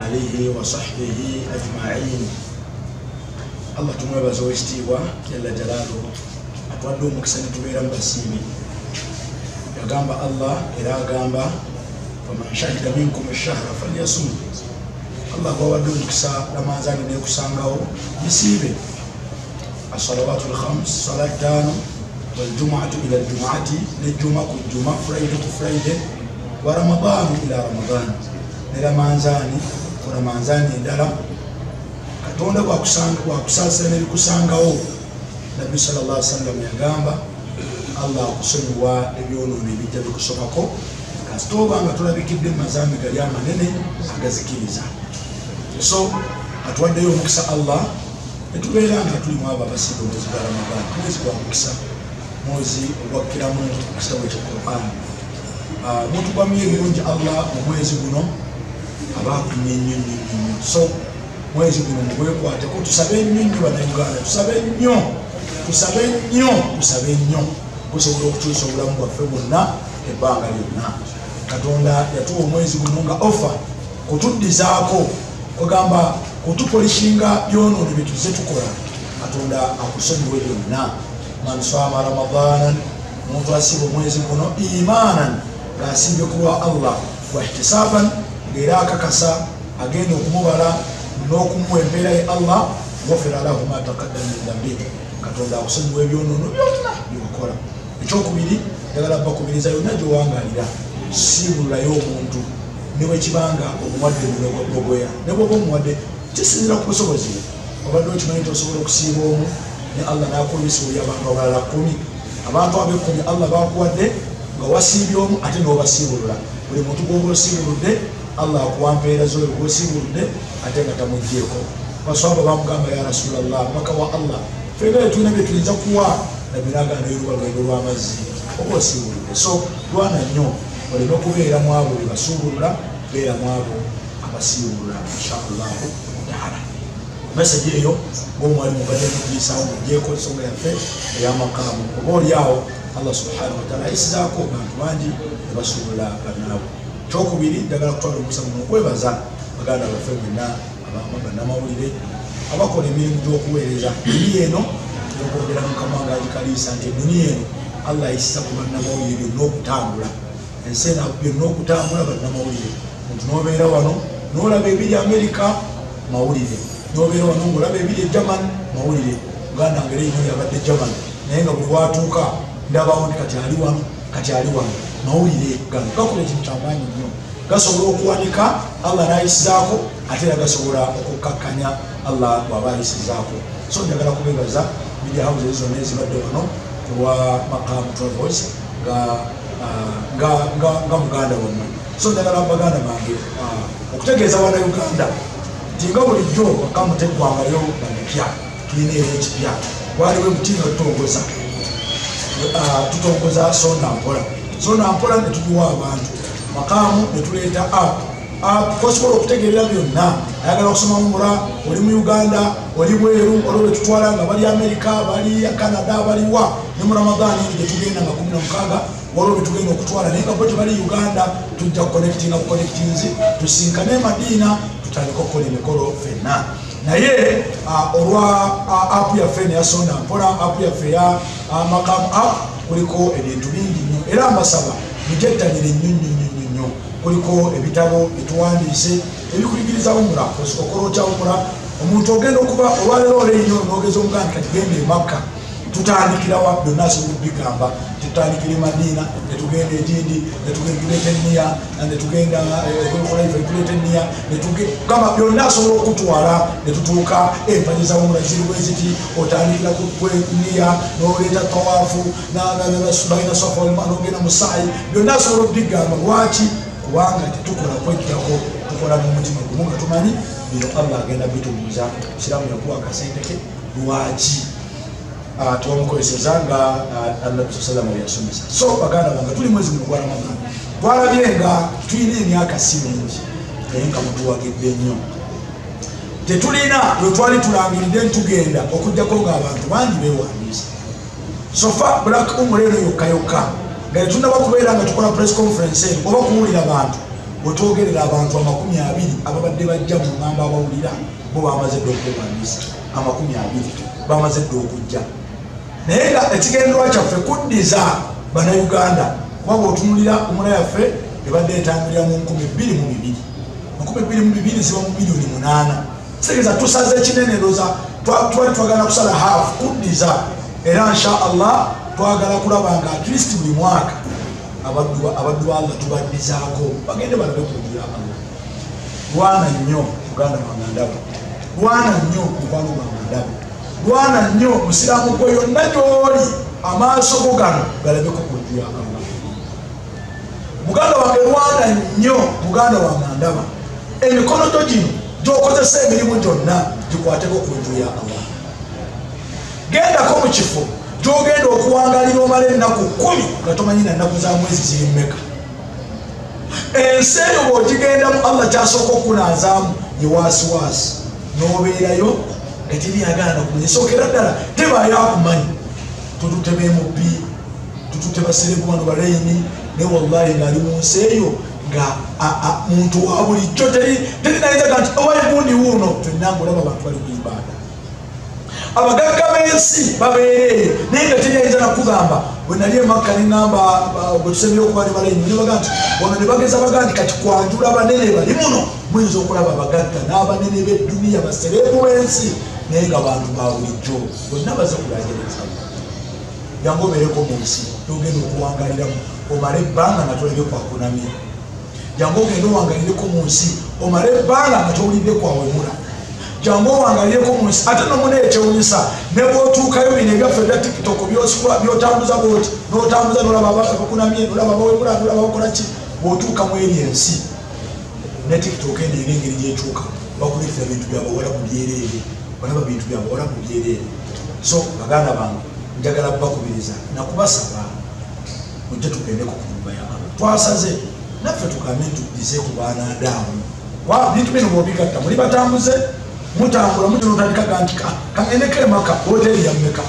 Alihi wa sahbihi ajma'in. Allah tumwebaza owekitiibwa jalla jalaaluhu atwadde omukisa ne tubeera mu basiimi. Yagamba Allah era agamba faman shahida minkum ash-shahra falyasum. Allah gwawadde omukisa Ramanzaani nekusangawo gisiibe. As-salawatu al-khams, salat ttaano, waljumuatu ila aljumuati, nejjuma ku jjuma, Friday ku Friday, wa Ramadaanu ila Ramadan, ne Ramanzaani ku Ramanzaani endala. Katonda bwakusaasira nebikusangawo, Nabbi sallallahu alaihi wasallam yagamba Allah akusonyiwa ebyonoono ebijja bikusobako kasita oba nga tulabikidde mu mazambi gali amanene agazikiriza. So atuwaddeyo omukisa Allah netubeera nga tuli mu abo abasiiba omwezi gwa Ramadan, mwezi gwa mukisa, mwezi ogwakkiramu ekitabo ekya Quran. Mutugwamu ebirungi Allah mu mwezi guno abaakumye nnyo nnyo nnyo nnyo. So mwezi guno mugwekwateko, tusabe nnyo nnyo Bannayuganda, tusabe nnyo, tusabe nnyo, tusabe nnyo gusobola okukyusa obulamu bwaffe bwonna ebbanga lyonna. Katonda yatuwa omwezi guno nga ofa kutuddizaako, kugamba kutupolishinga byonoono bye tuzze tukola. Katonda akusonyiwe byonna. Man swama Ramadanan, omuntu asiiba omwezi guno imaanan, ng'asiibye ku lwa Allah, wa ihtisaban, ng'era akakasa agenda okumubala n'okumuwa empeera ye Allah, ghufira lahu ma taqaddama min dhanbihi, Katonda akusonyiwa ebyonoono byonna byewakola. Ekyokubiri, njagala bakubiriza yonna gy'owangalira, siibululayo omuntu ne bwe kibanga omuwadde munogoya, ne bw'oba omuwadde kisinziira ku busobozi bwe. Obadde okimanyi nti osobola okusiiba omu ne Allah n'akuwa ebisibo by'abantu abalala 10. Abantu ab'ekkumi Allah bakuwadde nga wasiibye omu ate n'obasiibulula. Buli muntu gw'oba osiibuludde Allah akuwa mpeera z'oyo gw'osiibuludde ate nga tamuggyeeko. Baswahaba bamugamba ya Rasulallah, mubaka wa Allah, ffe nga tetulina bye tuyinza kuwa. Nabbi n'agaana oluba lwendo lw'amazzi oba osiibuludde. So lwana nnyo oleme okubeera mu abo be basuubulula, beera mu abo abasiibulula insha Allahu taala. Message eyo ng'omwalimu mbadde nkugiyisaawo ng'oggyeeko ensonga yaffe ey'amakaamu, oba oli awo Allah subhanahu wa taala ayisizaako bantu bangi ne basuubula bannaabwe. Ekyokubiri, njagala kutwala omukisa guno okwebaza baganda baffe mwenna bannamawulire abakola emirimu gy'okuweereza duniya eno. Okwogera Mukama nga agikaliisa nti eduniya eno Allah ayisiza ku bannamawulire byonna okutambula, ensi eno byonna okutambula bannamawulire. Omuntu n'obeera wano n'olaba ebiri Amerika mawulire, n'obeera wano ng'olaba ebiri e German mawulire. Uganda ngeri eno yabadde German, naye nga buli watuuka ndabawo nti kati ali wano, kati ali wano. Mawulire gano gakola ekintu kyamaanyi nnyo, gasobola okuwanika Allah n'ayisizaako, ate era gasobola okukkakkanya Allah bw'aba ayisizaako. So njagala kubeebaza media houses zonna ezibadde wano ku lwa Maqam Travels nga muganda wammwe. So njagala baganda bange okutegeeza Bannayuganda nti nga bulijjo Maqam teggwangayo bamipya, tulina era ekipya. Waliwo ebuti nga tutongoza sonda mpola, sonda mpola ne tugiwa abantu. Maqam ne tuleeta app, app kosobola okutegeerera byonna. Ayagala okusoma umura, oli mu Uganda, oli bweru, olwo bwe tutwala nga bali Amerika, bali Canada, baliwa ne mu Ramadhan eno gye tugenda nga 16 waliwo bye tugenda okutwala, naye nga bo tebali Uganda, tujja kuconnectinga buconnectinzi tusinkane Madina tutandike okukola emikolo ffenna. Naye olwa app yaffe eno eya sonda mpola, app yaffe eya Maqam app, kuliko ebintu bingi nnyo, era mbasaba mugyettanire nnyo nnyo nnyo nnyo nnyo. Kuliko ebitabo byetuwandiise ebikuyigiriza umura, okola otya umura. Omuntu ogenda okuba olwaleero oleinyo n'ogeza omuganda kati genda e Makka, tutandikirawa byonna asobola okubigamba. Tutandikira e Madina netugenda egindi, netuleeta enniya, netugenda Dhul-Hulaifa netuleeta enniya, gamba byonna asobola okutwala netutuuka empagi za umura ziri bwe ziti. Otandikira ku nniya n'oleeta tawaafu baina Safa wal Marwa, n'ogenda mu saayi, byonna asobola okubigamba. Lwaki? Kubanga tetukola kwejjako, tukola n'omutima gumu nga tumanyi bino Allah agenda bitubuuza. Musiraamu yakuwa akasente ke, lwaki tewamukozeseza nga Nabbi sallallahu alaihi wasallam yasomesa? So baganda bange, tuli mwezi guno gwa Ramadhan, twalabye nga tulina emyaka si mingi, naye nga mutuwagidde nnyo. Tetulina lwe twali tulangiridde ntugenda okuggyako ng'abantu bangi beewandiisa. So far Black Umura eno yokka yokka nga tetunnaba kubeera nga tukola press conference eno oba kuwulira bantu, Bwetwogerera abantu 20 ababadde bajja mu ngamba abawulira bo bamaze dda okwewandiisa, 20 bamaze dda okujja. Naye nga ekigendererwa kyaffe kuddiza Bannayuganda, kuba bw'otunuulira umura yaffe ebadde etambulira mu 2002, 2002 ziba mu miliyoni 8. Kitegeeza tusaze kinene, ndowooza twali twagala kusala half kuddiza, era insha Allah twagala kulaba nga at least buli mwaka abaddu ba Allah tubaddizaako bagende balabe ku nju ya Allah. Lwana nnyo muganda wange ndaba, lwana nnyo mukwano gwange ndaba, lwana nnyo musiraamu gwe yonna gy'oli, amaaso go gano galabeko ku nju ya Allah. Muganda wange lwana nnyo muganda wange ndaba, emikono gyo gino gy'okozesa emirimu gyonna gikwateko ku nju ya Allah. Gendako mu kifo gy'ogenda okuwangalira omala ennaku 10 nga tomanyi na nnaku za mwezi ziri mmeka. Ensi eyo bw'ogigendamu Allah kyasooka okunaazaamu ye waasiwaasi, n'obeerayo nga teri agaana kumanya. Sookera ddala tebaayo akumanyi, tututte b'MP, tututte baserebu bano baleini, naye wallahi ng'ali mu nsi eyo nga muntu wa bulijjo teri nayinzaga nti owa gundi wuuno. Ffenna ng'olaba abantu bali ku ibaada, abagagga b'ensi babeera eyo, naye nga teri ayinza nakugamba. Bwe nali e Makka ne ŋŋamba bwe tusembyeyo okuba ne baleini, ne baga nti wano ne bageza baga nti kati kwanjula banene bali muno, muyinza okulaba abagagga n'abanene b'edduniya basereebu b'ensi, naye nga bantu ba bulijjo bonna baze kulagereza. Jangu obeereko mu nsi gy'ogenda okuwangaliramu omale ebbanga nga tolabye kwakunamye. Jangu ogende owangalireko mu nsi omale ebbanga nga towulidde kwawemula. Jangu owangalireko mu nsi ate nomuna ekyewunyisa ne bw'otuukayo bino ebyaffe ebya TikTok by'otambuza bw'oti n'otambuza n'olaba abakunamye, n'olaba abawemula, n'olaba abakola ki, bw'otuuka mu eri ensi ne TikTok eno erina engeri gy'ekyuka, bakuleetera bintu bya bawalabu byereere, balaba bintu bya bawalabu byereere. So baganda bange njagala bakubiriza nakubasaba mujje tugendeko ku nyumba ya Allah. Twasaze naffe tugambe tuddize ku baana Adamu. Bintu bino bw'obigatta muli batambuze, mutambula mutyo n'otandika nti kaŋŋendeko e Makka, woteeri ya mmeka,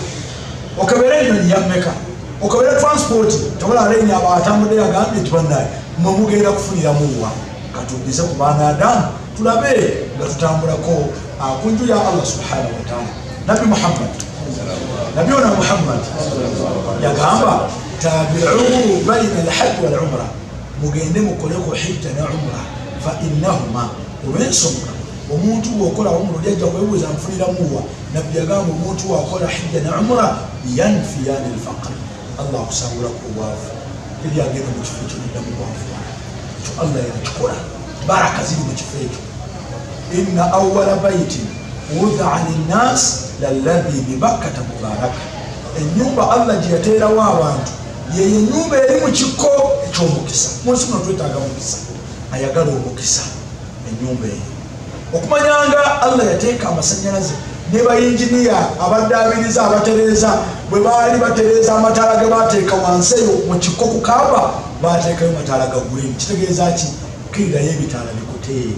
okebere ennyonyi ya mmeka, okebere transport. Tobola aleni aba atambudde yagambye nti bannaye mmwe mugenda kufuniramu wa. Katuddize ku baana Adamu tulabe nga tutambulako ku nju ya Allah subhanahu wa taala. Nabbi Muhammad, Nabbi ona Muhammad yagamba tabi'u bayna al-hajj wal umra, mugende mukoleko hijja ne umra, fa innahuma, olw'ensonga omuntu bw'okola umra oli ajja kwebuuza nfuniramu wa. Nabbi yagamba omuntu bw'akola hijja ne umra yanfiyani al-faqr, Allah akusangulako obwavu, teri agenda mu kifo ekyo noddamu kwavuwala. Ekyo Allah yakikola, baraka ziri mu kifo ekyo. Inna awwala baytin wudaa linnas lalladhi bibakkata mubaraka, ennyumba Allah gye yateerawo abantu yeyo ennyumba eri mu kikko eky'omukisa. Mu nsi muno twetaaga mukisa, ayagala omukisa ennyumba eyo. Okumanyanga Allah yateeka amasannyalaze ne bayinginiya abaddaabiriza abatereeza, bwe baali batereeza amataala ge baateeka wansi eyo mu kikko ku Kaaba, baateekayo mataala ga green. Kitegeeza ki? Kkirirayo ebitaala bikute.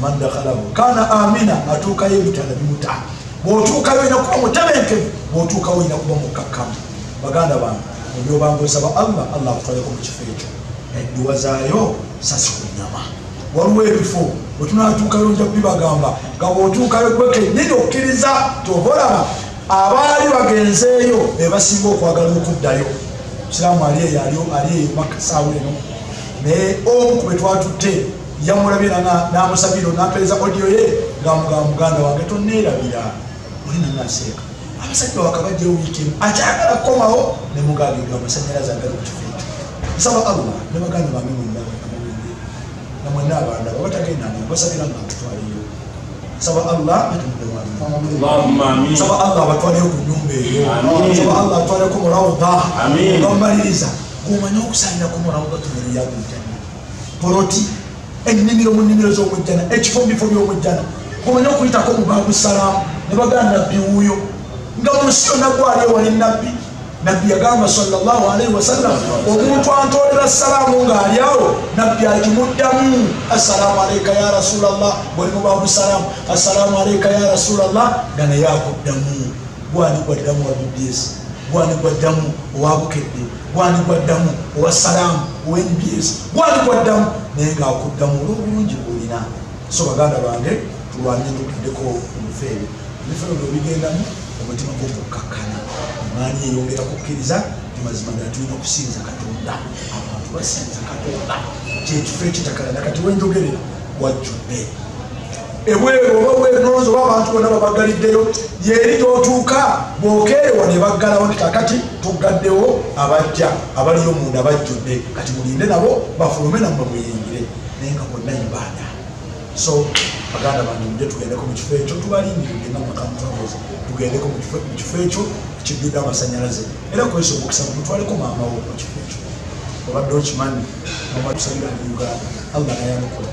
Man dakhalahu kana amina, atuukayo ebitaala bimuta. Bw'otuukayo olina kuba mutebenkevu, bw'otuukayo olina kuba mukkakkamu. Baganda bange, ebyobanga osaba Allah, Allah akutwaleko mu kifo ekyo. Edduwa zaayo sasi ku nnyama. Waliwo ebifo bwe tunaatuukayo nja kubibagamba nga bw'otuukayo gwe kennyini okkiriza ky'oba olaba abaali bagenzeeyo be basinga okwagala okuddayo. Musiraamu ali eyo ali eyo Makka ssaawa eno, naye omu ku be twatutte yamulabye n'amusabira n'ampeereza audio ye ng'amugamba muganda wange tonneerabira, oli nannaseeka abasajja wakabajjayo wiiki emu akyagala kukomawo ne mugamba amasannyalaze agali ku kifo ekyo. Nsaba Allah ne baganda bange mwenna na mwenna abandaba batagenda nga basabira nga abatwaleyo. Nsaba Allah nsaba Allah abatwaleyo ku nnyumba eyo, nsaba Allah atwaleko mu rawda bamumaliriza gomanye okusalirako mu rawda tumiriyabu janna, poloti ennimiro mu nnimiro z'omujjana, ekifo mu bifo by'omujjana, gomanye okuyitako mu baabu salaamu ne baganda nabbi wuuyo nga mu nsi yonna gwali ewali nabbi. Nabbi yagamba sallallahu alaihi wasallam, omuntu antoolera salaamu ng'ali awo, nabbi agimuddamu assalaamu alaika ya rasulallah, bwali mu baabu salaamu, assalaamu alaika ya rasulallah, nga naye akuddamu. Gwani gwaddamu wa BBS? Gwani gwaddamu owa Bukedde, gwani gwaddamu owa Salaamu, owa NBS, gwani gwaddamu, naye ng'akuddamu olw'obulungi bw'olina. So baganda bange, tulwanye tugendeko mu bifo ebyo. Ebifo ebyo bwe bigendamu, omutima gwo gukkakkana, emaani eyongera kukkiriza nti mazima ddala tulina okusinza Katonda. Abantu basinza Katonda, kyekifo ekitakalana. Kati wenjogerera wajjudde ebweru oba bweru nolonza oba abantu bonna babagaliddeyo, yeri gyotuuka bwokeerewa ne baggalawo nti kakati tuggaddewo, abajja abaliyo munda bajjudde, kati mulinde nabo bafulume nammwe muyingire, naye nga bonna ibaada. So baganda bange, mujje tugendeko mu kifo ekyo, tubalindiridde nga Makamu Travels, tugendeko mu kifo ekyo ekijjudde amasanyalaze. Era kozesa omukisa mutwaleko maama wo mu kifo ekyo. Obadde okimanyi mama tusabira mu Uganda, Allah nayanukula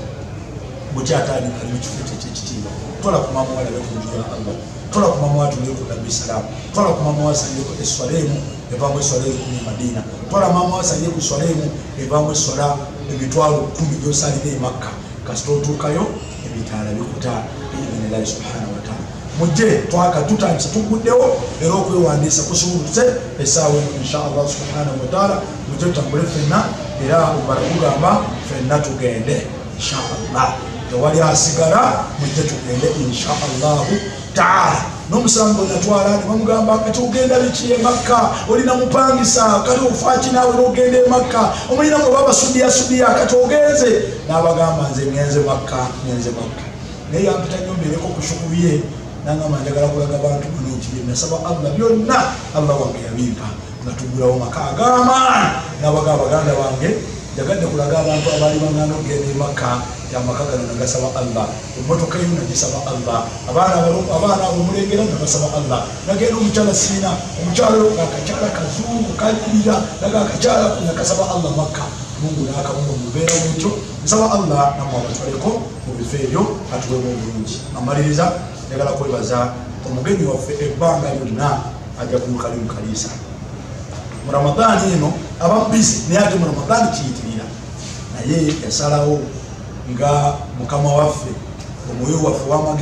bukyataali ali mu kifo ekyo ekyekitiibwa. Twala ku maama walabe ku nju ya Allah, twala ku maama watulire ku Nabbi Salaamu, twala ku maama wasalire eswala emu evaamu eswala 1000 e Madiina, twala maama wasalire ku swala emu evaamu eswala 100,000 gyosalira e Makka. Kasita otuukayo ebitaala bikuta biidhinillahi subhanahu wataala. Mujje, twaka tutandise, tuguddewo, era okwewandiisa kusumuluse essaawa eno insha Allah subhanahu wataala. Mujje tutambule ffenna, era omubala gugamba ffenna tugende insha Allah, tewali asigala, mujje tugende insha Allahu taala. N'omusiraamu gwe natwala ne bamugamba, kati ogenda biki e Makka, olina mupangisa, kati ofaaki naawe n'ogenda e Makka, omanyina mwe baba sudiya sudiya, kati ogenze? N'abagamba, nze ngenze Makka, ngenze Makka. Naye yampita nnyo mbeereko ku shukubiye, nangamba, njagala kulaga bantu bano nti bye nasaba Allah byonna Allah wange yabimpa, nga tugulawo maka ag'amaanyi. N'abagamba, baganda bange, njagadde kulaga abantu abaali baŋŋanda okugenda e Makka nti amaka gano nagasaba Allah, emmotoka eyo nagisaba Allah, abaana abo mulengera nabasaba Allah. Nagenda omukyala siina, omukyala oyo akakyala kazungu kanyirira, naga akakyala nakasaba Allah Makka, Mungu n'akawunga mubeera bwekyo. Nsaba Allah nammwe abatwaleko mu bifo ebyo, atuwemu obulungi. Amaliriza, njagala kwebaza omugenyi waffe ebbanga lyonna ajja kumukalimu kaliisa mu Ramadaani eno. Aba bizi, naye ate mu Ramadaani kiyitirira, naye yasalawo nga mukama waffe omwoyo waffe wamagezi.